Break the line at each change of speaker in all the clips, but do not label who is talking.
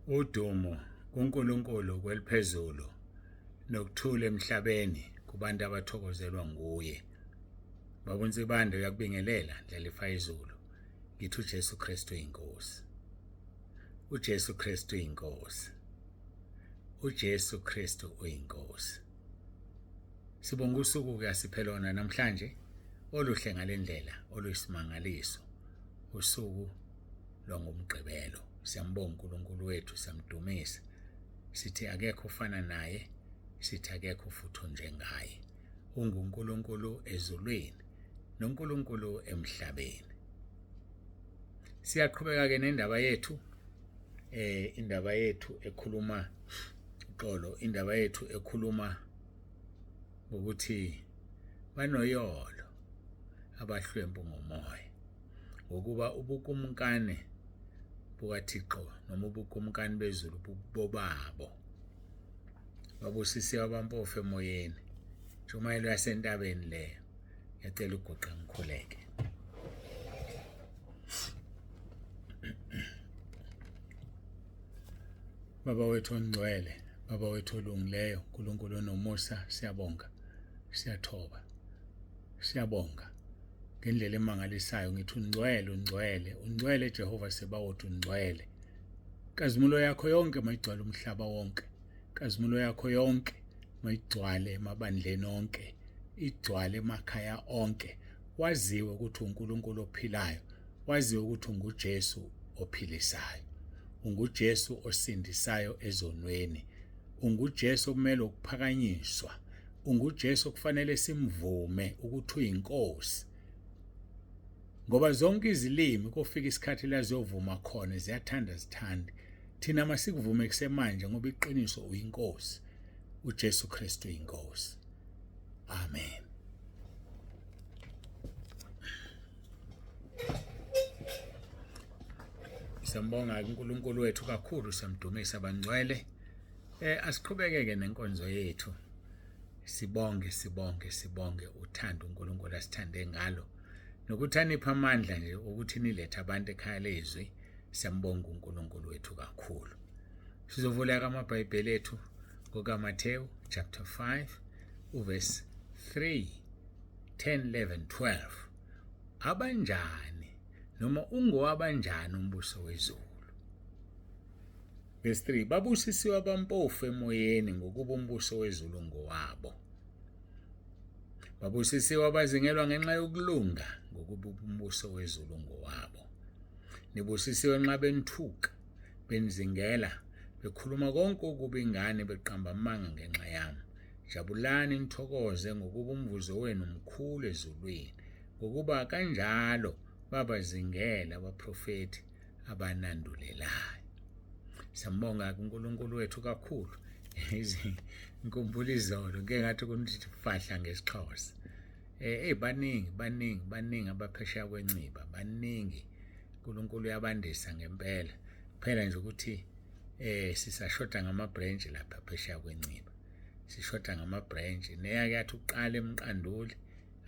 Udumo kuNkulunkulu kweliphezulu nokuthula emhlabeni kubantu abathokozelwa nguye. Baba uNsibande uyakubingelela Ndlalifa izulu. Ngithi uJesu Kristu inkosi. uJesu Kristu inkosi. uJesu Kristu uyinkosi. Sibonga usuku ke asiphe lona namhlanje oluhle ngalendlela oluyisimangaliso usuku lwangoMgqibelo. Siyambonga uNkulunkulu wethu, siyamdumisa. Sithi akekho ofana naye, sithi akekho futhi onjengaye. UnguNkulunkulu ezulwini noNkulunkulu emhlabeni. Siyaqhubeka ke nendaba yethu indaba yethu ekhuluma uxolo, indaba yethu ekhuluma ngokuthi banoyolo abahlwempu ngomoya ngokuba ubukumkani bukaThixo noma ubukumkani bezulu bobabo. Babusisiwe abampofu emoyeni. Ntshumayelo yasentabeni leyo. Ngiyacela uguqe ngikhuleke. Baba wethu ongcwele, Baba wethu olungileyo, uNkulunkulu onomusa, siyabonga. Siyathoba. Siyabonga. Ngendlela emangalisayo ngithi ungcwele, ungcwele, ungcwele Jehova Sebawoti ungcwele. Nkazimulo yakho yonke mayigcwale umhlaba wonke. Nkazimulo yakho yonke mayigcwale emabandleni onke, igcwale emakhaya onke. Waziwe ukuthi uNkulunkulu ophilayo, waziwe ukuthi unguJesu ophilisayo. UnguJesu osindisayo ezonweni. UnguJesu okumele ukuphakanyiswa. UnguJesu okufanele simvume ukuthi uyinkosi. Ngoba zonke izilimi kofika isikhathi la ziyovuma khona ziyathanda zithande. Thina masikuvume kusemanje ngoba iqiniso uyinkosi. uJesu Kristu inkosi. Amen. Siyambonga uNkulunkulu wethu kakhulu, siyamdumisa bangcwele. Asiqhubekeke nenkonzo yethu. Sibonge, sibonge, sibonge uthando uNkulunkulu asithande ngalo. Nokuthi aniphe amandla nje ukuthi nilethe abantu ekhaya lezwi. Siyambonga uNkulunkulu wethu kakhulu. Sizovuleka amaBhayibheli ethu ngokaMathewu chapter 5 uverse 3 10 11 12. Abanjani noma ungowabanjani umbuso wezulu? Verse 3 babusisiwe abampofu emoyeni ngokuba umbuso wezulu ngowabo. Babusisiwe abazingelwa ngenxa yokulunga ngokuba umbuso wezulu ngowabo. Nibusisiwe nxa benithuka, benizingela, bekhuluma konke okubi ngani beqamba amanga ngenxa yami. Jabulani nithokoze ngokuba umvuzo wenu mkhulu ezulwini, ngokuba kanjalo babazingela abaprofethi abanandulelayo. Siyambonga uNkulunkulu wethu kakhulu. Ngikhumbula izolo ngike ngathi kuthi fahla ngesiXhosa. Hey baningi baningi baningi abaphesheya kwenciba baningi. uNkulunkulu uyabandisa ngempela. Kuphela nje ukuthi sisashoda ngama branch lapha phesheya kwenciba. Sishoda ngama branch neyake yathi uqala emqanduli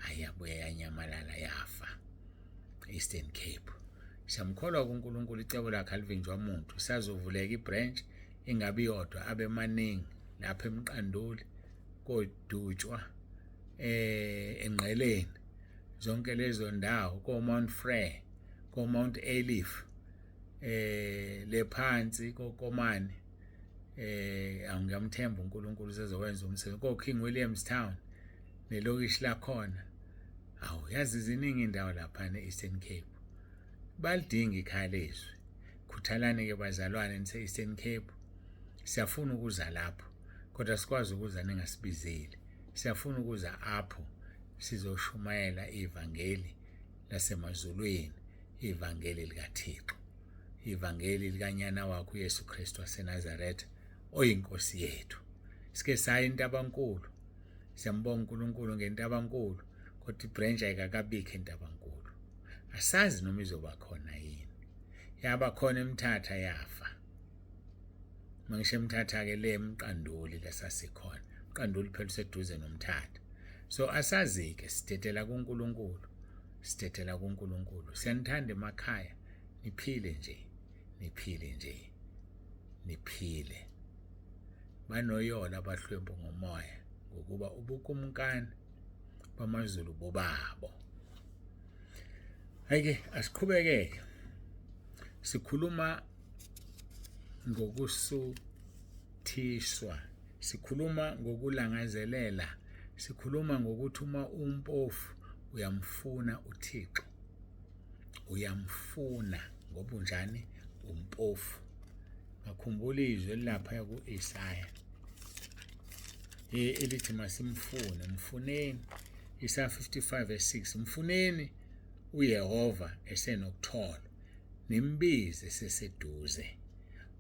ayabuye yanyamalala yafa. Eastern Cape. Siyamkholwa kuNkulunkulu icebo lakhe alivinjwa muntu. Sazovuleka ibranch ingabi yodwa abe maningi lapha emqanduli kodutshwa engqeleni zonke lezo ndawo ko Mount Frere ko Mount Ayliff lephansi koKomani angiyamthemba uNkulunkulu usezokwenza umsebenzi ko King William's Town nelokishi lakhona. Awu yazi ziningi indawo lapha ne-Eastern Cape. Balidinga ikhaya lezwi. Khuthalani ke bazalwane nise Eastern Cape. Siyafuna ukuza lapho kodwa sikwazi ukuza ningasibizeli. Siyafuna ukuza apho sizoshumayela ivangeli lasemazulwini, ivangeli likaThixo, ivangeli likanyana wakhe uYesu Kristu waseNazaretha oyinkosi yethu. Sike saya intabankulu. Siyambonga uNkulunkulu ngentabankulu kodwa ibranch ayikakabikho entabankulu. Asazi noma izoba khona yini. Yaba khona eMthatha yafa. Mangisho eMthatha ke le emqanduli lesasikhona. Umqanduli phela useduze noMthatha. So asazi ke sidedela kuNkulunkulu. Sidedela kuNkulunkulu. Siyanithanda emakhaya. Niphile nje. Niphile nje. niphile. Banoyolo abahlwempu ngomoya, ngokuba ubukumkani bamazulu bobabo. Hayike asiqhubekeke. Sikhuluma ngokusuthiswa, sikhuluma ngokulangazelela, sikhuluma ngokuthi uma umpofu uyamfuna uThixo, uyamfuna ngoba unjani? Umpofu. Ngakhumbula izwi elilapha ku-Isaya elithi masimfune, mfuneni. Isaya 55 verse 6, mfuneni uYehova esenokutholwa, nimbize seseduze.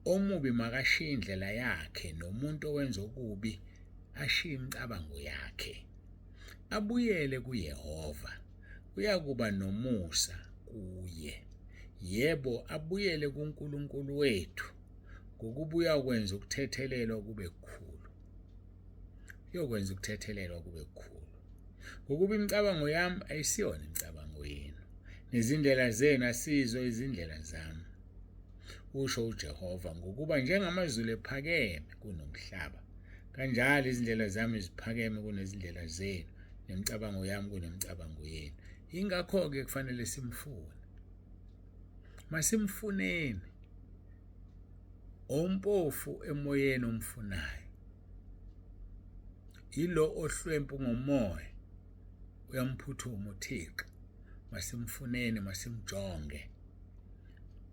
Omubi makashiye indlela yakhe, nomuntu owenza okubi ashiye imicabango yakhe, abuyele kuYehova, uyakuba nomusa kuye. Yebo, abuyele kuNkulunkulu wethu, ngokuba uyakwenza ukuthethelelwa kube kukhulu. Uyokwenza ukuthethelelwa kube kukhulu. Ngokuba imicabango yami ayisiyona imicabango yenu, nezindlela zenu asizo izindlela zami, usho uJehova. Ngokuba njengamazulu ephakeme kunomhlaba, kanjalo izindlela zami ziphakeme kunezindlela zenu, nemicabango yami kunemicabango yenu. Ingakho-ke kufanele simfune. Masimfuneni ompofu emoyeni omfunayo, yilo ohlwempu ngomoya, uyamphuthuma uThixo. Masimfuneni, masimjonge,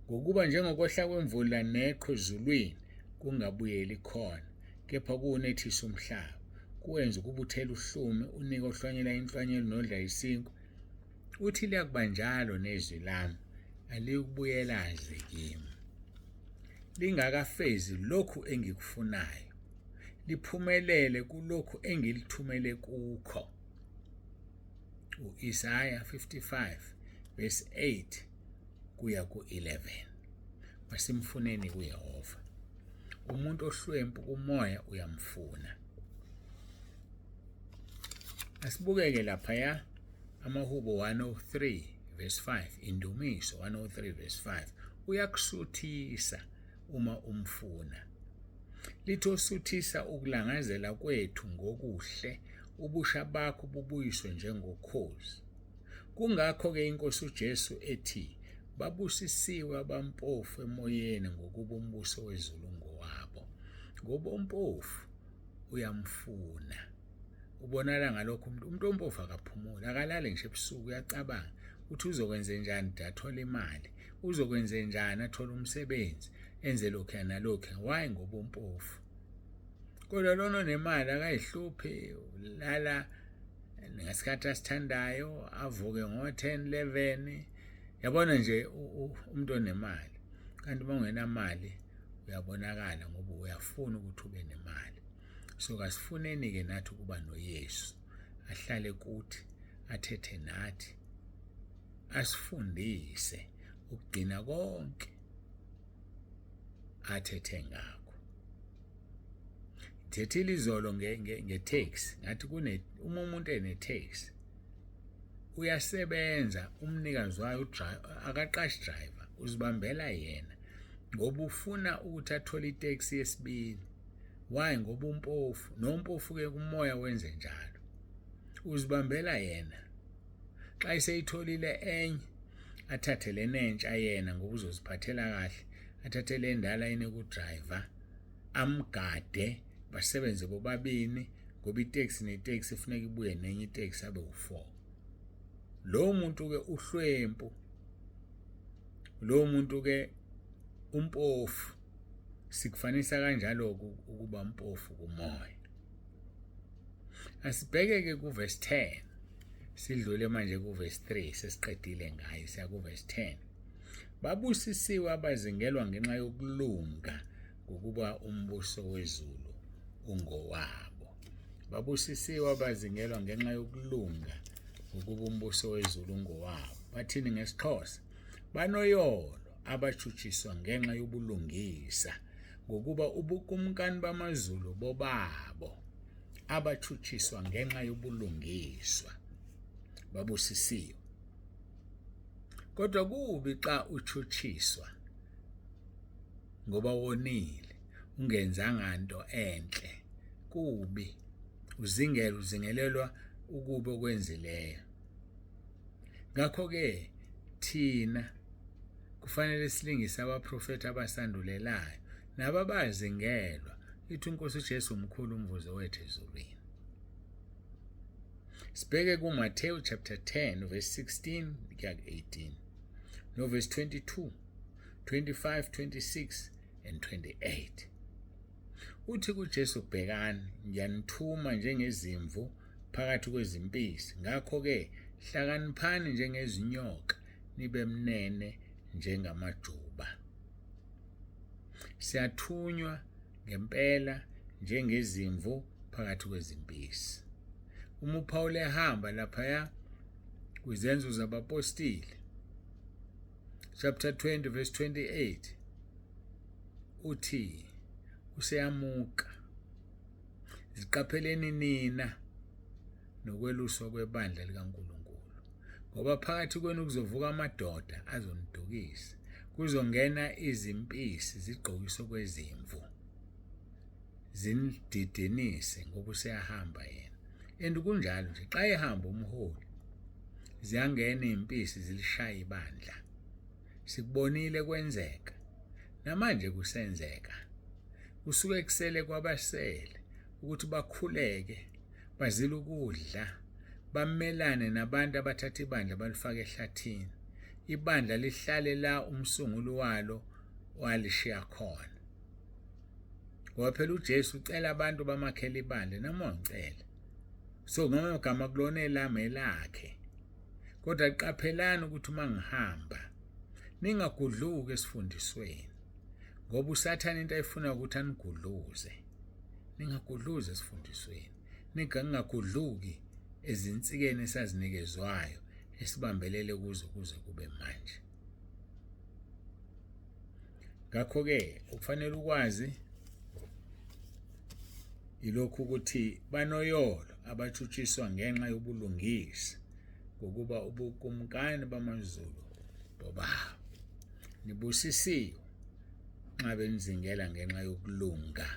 ngokuba njengokwehla kwemvula neqhwa ezulwini kungabuyeli khona, kepha kuwunethisa umhlaba, kuwenze ukuba uthele uhlume, unike ohlwanyela inhlwanyelo nodla isinkwa. Uthi liyakuba njalo nezwi lami, aliyukubuyela-ze kimi lingakafezi lokhu engikufunayo, liphumelele kulokhu engilithumele kukho. U-Isaya 55 verse 8 kuya ku-11. Masimfuneni kuYehova. Umuntu ohlwempu kumoya uyamfuna. Asibukeke laphaya amahubo 103 verse 5, indumiso 103 verse 5, uyakusuthisa uma umfuna. Lithi osuthisa ukulangazela kwethu ngokuhle, ubusha bakho bubuyiswe njengokhozi. Kungakho-ke iNkosi uJesu ethi babusisiwe abampofu emoyeni, ngokuba umbuso wezulu ngowabo. Ngoba ompofu uyamfuna. Ubonakala ngalokho umuntu, umuntu ompofu akaphumuli, akalali ngisho ebusuku, uyacabanga ukuthi uzokwenze njani de athole imali, uzokwenze njani athole umsebenzi, enze lokhu nalokhu. Why? Ngoba umpofu. Kodwa lona onemali akayihluphi, ulala ngesikhathi asithandayo, avuke ngo-10 11. Yabona nje umuntu onemali. Kanti uma ungenamali uyabonakala, ngoba uyafuna ukuthi ube nemali. So kasifuneni-ke nathi ukuba noYesu, ahlale kuthi, athethe nathi, asifundise ukugcina konke athethe ngakho. Ngithethile izolo nge-taxi, ngathi kune uma umuntu ene-taxi uyasebenza, umnikazi wayo akaqashi driver, uzibambela yena ngoba ufuna ukuthi athole iteksi yesibili. Why? Ngoba umpofu, nompofu-ke kumoya wenze njalo, uzibambela yena. Xa eseyitholile enye, athathe lena entsha yena ngoba uzoziphathela kahle, athathe le ndala yena ku-driver, amgade, basebenze bobabini, ngoba iteksi neteksi kufuneka ibuye nenye iteksi, abe u-4. Lowo muntu-ke uhlwempu, lowo muntu-ke umpofu. Sikufanisa kanjalo ukuba mpofu kumoya. Asibheke-ke kuverse 10, sidlule manje kuverse 3, sesiqedile ngayo, siya kuverse 10. Babusisiwe abazingelwa ngenxa yokulunga, ngokuba umbuso wezulu ungowabo. Babusisiwe abazingelwa ngenxa yokulunga, ngokuba umbuso wezulu ungowabo. Bathini ngesiXhosa? Banoyolo abatshutshiswa ngenxa yobulungisa, ngokuba ubukumkani bamazulu bobabo. Abatshutshiswa ngenxa yobulungiswa babusisiwe. Kodwa kubi xa utshutshiswa ngoba wonile. Ungenzanga nto enhle, kubi. Uzingela uzingelelwa ukubi okwenzileyo. Ngakho-ke thina kufanele silingise abaprofethi abasandulelayo nabo abazingelwa. Ithi inkosi uJesu mkhulu umvuzo wethu ezulwini. Sibheke kuMathewu chapter 10 verse 16 kuya ku-18 no verse 22, 25, 26 and 28. Uthi kuJesu, bhekani, ngiyanithuma njengezimvu phakathi kwezimpisi. Ngakho-ke hlakaniphani njengezinyoka, nibe mnene njengamajuba. Siyathunywa ngempela njengezimvu phakathi kwezimpisi. Uma uPawulu ehamba laphaya kwizenzo zabapostile chapter 20 verse 28 uthi useyamuka, ziqapheleni nina nokweluswa kwebandla likaNkulunkulu, ngoba phakathi kwenu kuzovuka amadoda azonidukisa, kuzongena izimpisi zigqokiswe kwezimvu, zinididinise, ngoba useyahamba yena. And kunjalo nje, xa ehamba umholi ziyangena izimpisi zilishaya ibandla. Sikubonile kwenzeka, namanje kusenzeka. Kusuke kusele kwabasele ukuthi bakhuleke, bazile ukudla, bamelane nabantu abathatha ibandla balifake ehlathini. Ibandla lihlale la umsunguli walo walishiya khona. Ngoba phela uJesu ucela abantu bamakhele ibandla, noma ungicela. So ngamagama kulona elami elakhe. Kodwa qaphelani ukuthi uma ngihamba ningagudluki esifundisweni, ngoba uSathane into ayifuna ukuthi anigudluze. Ningagudluzi esifundisweni, ningagudluki ezinsikeni esazinikezwayo esibambelele kuzo kuze kube manje. Ngakho-ke okufanele ukwazi yilokhu ukuthi banoyolo abatshutshiswa ngenxa yobulungisa, ngokuba ubukumkani bamazulu bobabo. Nibusisiwe nxa benizingela ngenxa yokulunga,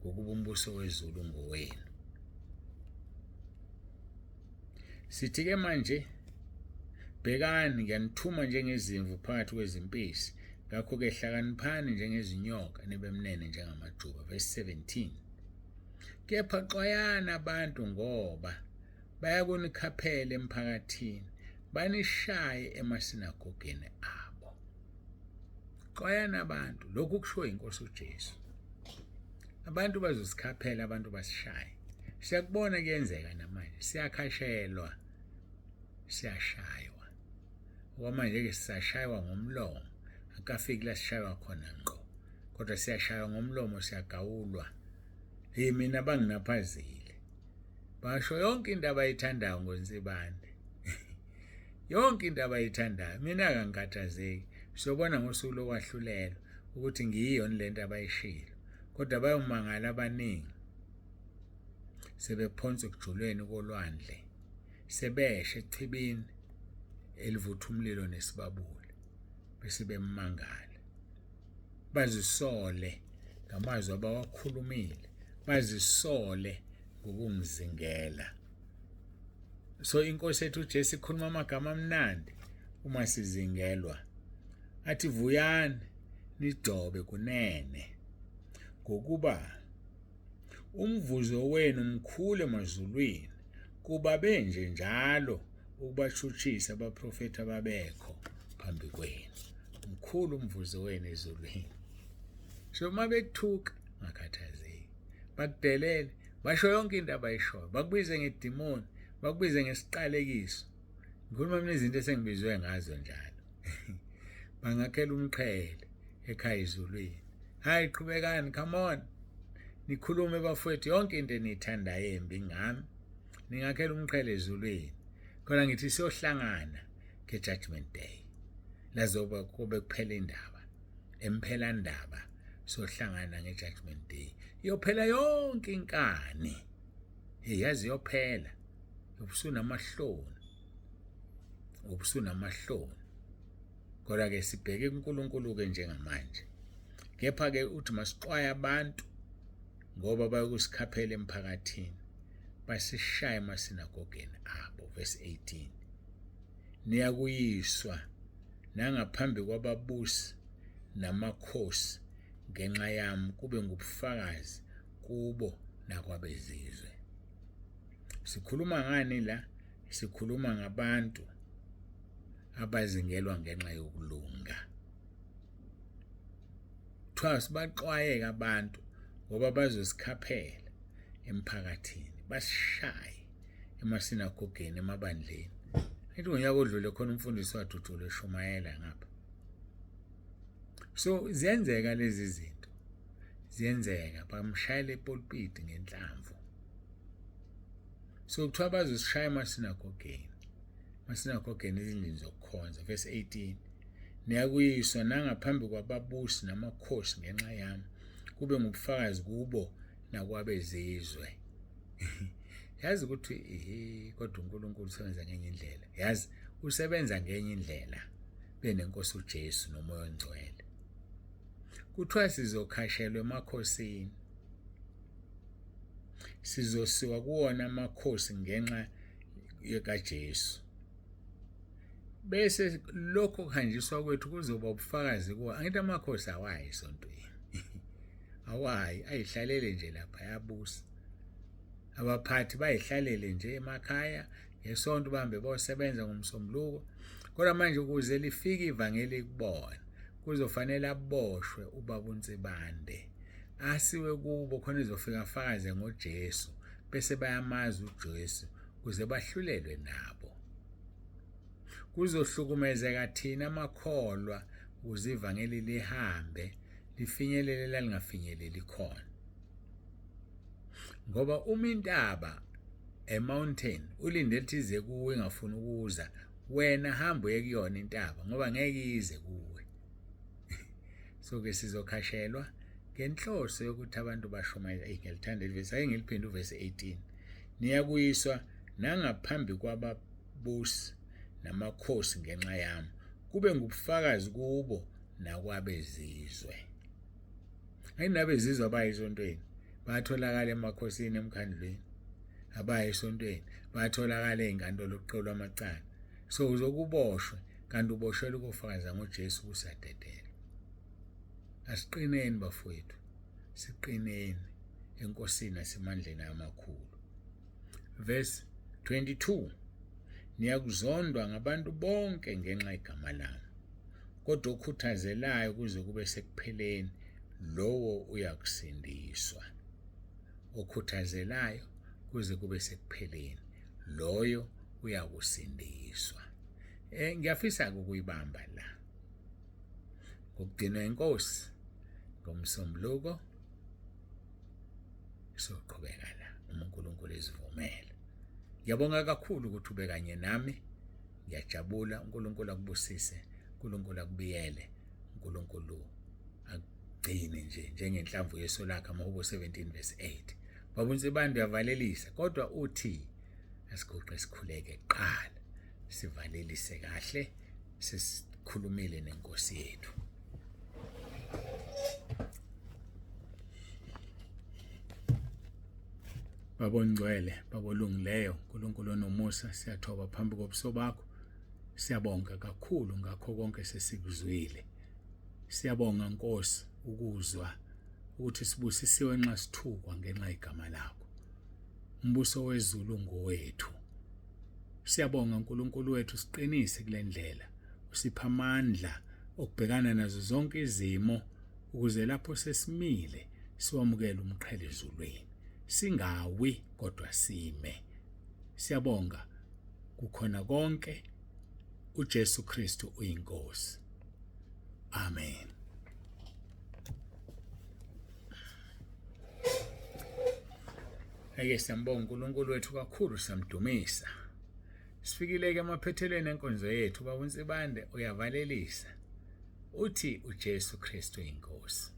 ngokuba umbuso wezulu ngowenu. Sithi-ke manje, bhekani, ngiyanithuma njengezimvu phakathi kwezimpisi. Ngakho-ke hlakaniphani njengezinyoka, nibe mnene njengamajuba. Verse 17. Kepha xwayani abantu, ngoba bayakunikhaphela emphakathini, banishaye emasinagogeni abo. Xwayani abantu, lokhu kushiwo inkosi uJesu. Abantu bazosikhaphela, abantu basishaye. Siyakubona kuyenzeka namanje, siyakhashelwa, siyashaywa. Okwamanje-ke sisashaywa ngomlomo, akukafiki la sishaywa khona ngqo, kodwa siyashaywa ngomlomo, siyagawulwa. Hey, mina banginaphazile, basho yonke into abayithandayo ngoNsibande. Yonke into abayithandayo, mina akangikhathazeki. Siyobona ngosuku lokwahlulelwa ukuthi ngiyiyona lento abayishilo, kodwa bayomangala abaningi sebephonsa ekujuleni kolwandle, sebeshe echibini elivutha umlilo nesibabule, bese bemangala, bazisole ngamazwi abawakhulumile, bazisole ngokungizingela. So inkosi yethu uJesu ikhuluma amagama amnandi uma sizingelwa, athi vuyani nigcobe kunene, ngokuba umvuzo wenu mkhulu emazulwini, kuba benje njalo ukubatshutshisa abaprofethi ababekho phambi kwenu. Mkhulu umvuzo wenu ezulwini. So uma bekuthuka ungakhathazeki, bakudelele, basho yonke into abayishoyo, bakubize ngedimoni, bakubize ngesiqalekiso. Ngikhuluma mina izinto esengibizwe ngazo njalo. Bangakhela umqhele ekhaya ezulwini. Hayi, qhubekani, come on, nikhulume bafowethu yonke into eniyithandayo embi ngami, ningakhela umqhele ezulwini. Khona ngithi siyohlangana nge-judgment day, lazoba kube kuphela indaba, emphela ndaba. Sohlangana nge-judgment day, iyophela yonke inkani. Hey, yazi iyophela, ubusunamahloni, ubusunamahloni. Kodwa ke sibheke kuNkulunkulu ke njengamanje. Kepha-ke uthi masixwaye abantu ngoba bayokusikhaphela emphakathini, basishaye emasinagogeni abo. Verse 18. Niyakuyiswa nangaphambi kwababusi namakhosi ngenxa yami, kube ngubufakazi kubo nakwabezizwe. Sikhuluma ngani la? Sikhuluma ngabantu abazingelwa ngenxa yokulunga. Kuthiwa sibaxwayeke abantu ngoba bazosikhaphela emphakathini, basishaye emasinagogeni, emabandleni. Ngithi ngonyaka odlule khona umfundisi wadudula eshumayela ngapha. So ziyenzeka lezi zinto, ziyenzeka, bamshayela epulpiti ngenhlamvu. So kuthiwa bazosishaya emasinagogeni, emasinagogeni ezindlini zokukhonza. Verse 18, niyakuyiswa nangaphambi kwababusi namakhosi ngenxa yami, kube ngubufakazi kubo nakwabezizwe. Yazi ukuthi kodwa uNkulunkulu usebenza ngenye indlela. Yazi usebenza ngenye indlela benenkosi uJesu noMoya oNgcwele. Kuthiwa sizokhashelwa emakhosini, sizosiwa kuwona amakhosi ngenxa kaJesu, bese lokho kuhanjiswa kwethu kuzoba ubufakazi kuwo. Angithi amakhosi awayi esontweni, awayi, ayihlalele nje lapha yabusa. Abaphathi bayihlalele nje emakhaya ngesonto, bahambe bosebenza ngomsombuluko. Kodwa manje ukuze lifike ivangeli kubona, kuzofanele aboshwe ubaba uNsibande, asiwe kubo khona ezofika afakaze ngoJesu, bese bayamazi uJesu kuze bahlulelwe nabo. Kuzohlukumezeka thina amakholwa ukuze ivangeli lihambe lifinyelele lalingafinyeleli khona. Ngoba uma intaba, a mountain, ulindele ukuthi ize kuwe ingafuni ukuza, wena hamba uye kuyona intaba ngoba ngeke ize kuwe. So ke sizokhashelwa ngenhloso yokuthi abantu bashumayele. Eyi, ngiyalithanda leli ake ngiliphinde uvesi 18. Niyakuyiswa nangaphambi kwababusi namakhosi ngenxa yami, kube ngubufakazi kubo nakwabezizwe. Ayinabezizwe abayi esontweni, bayatholakala emakhosini, emkhandlwini, abayi esontweni, bayatholakala ey'nkantolo kuqolwa amacala. So uzokuboshwe kanti uboshelwe ukufakaza ngoJesu kusadedela. Asiqineni bafowethu, siqineni enkosini nasemandleni amakhulu. Verse 22, niyakuzondwa ngabantu bonke ngenxa yegama lami, kodwa okhuthazelayo kuze kube sekupheleni, lowo uyakusindiswa. Okhuthazelayo kuze kube sekupheleni, loyo uyakusindiswa. Ngiyafisa ukuyibamba la. Ngokugcinwa inkosi ngomsombuluko soqhubeka la uma uNkulunkulu ezivumela. Ngiyabonga kakhulu ukuthi ube kanye nami. Ngiyajabula, uNkulunkulu akubusise, uNkulunkulu akubiyele, uNkulunkulu akugcine nje njengenhlamvu yeso lakhe, amaHubo 17 verse 8. Baba uNsibande uyavalelisa, kodwa uthi asiguqe sikhuleke kuqala, sivalelise kahle sesikhulumile nenkosi yethu. Baba ongcwele, Baba olungileyo, uNkulunkulu onomusa, siyathoba phambi kobuso bakho. Siyabonga kakhulu ngakho konke sesikuzwile. Siyabonga Nkosi ukuzwa ukuthi sibusisiwe nxa sithukwa ngenxa yegama lakho. Umbuso wezulu ngowethu. Siyabonga uNkulunkulu wethu, siqinise kule ndlela, usipha amandla okubhekana nazo zonke izimo ukuze lapho sesimile siwamukele umqhele ezulwini, singawi kodwa sime. Siyabonga kukhona konke, uJesu Kristu uyiNkosi. Amen. Ake siyambonga uNkulunkulu wethu kakhulu, siyamdumisa. Sifikile-ke emaphethelweni enkonzo yethu. Baba uNsibande uyavalelisa, uthi uJesu Kristu inkosi.